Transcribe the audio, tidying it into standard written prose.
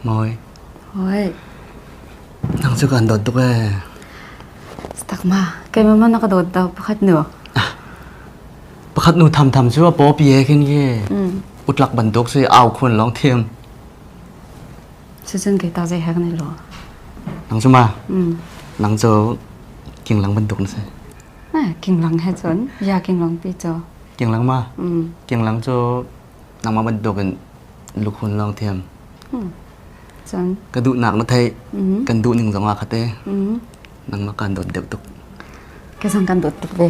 Mawi. Hoi. Nang cu kan dawt tuk ee. Tak ma, keimah ma na ka dawt dau pakhat nu. Pakhat nu tham tham cu a paw pi he khin khi. Utlak bantuk si au khun long thiam. Cucun kei ta zei he kan i lo. Nang cu ma? Nang cu kinglang bantuk na si. Kinglang he cun ya kinglang pi cu. Kinglang ma? Kinglang cu nangmah bantuk in lukhun lawng thiam. Cun ka duhnak na theih kan duh ning zong ah khate nangmah kan dawt deuh tuk. Ka zong kan dawt tuk ve.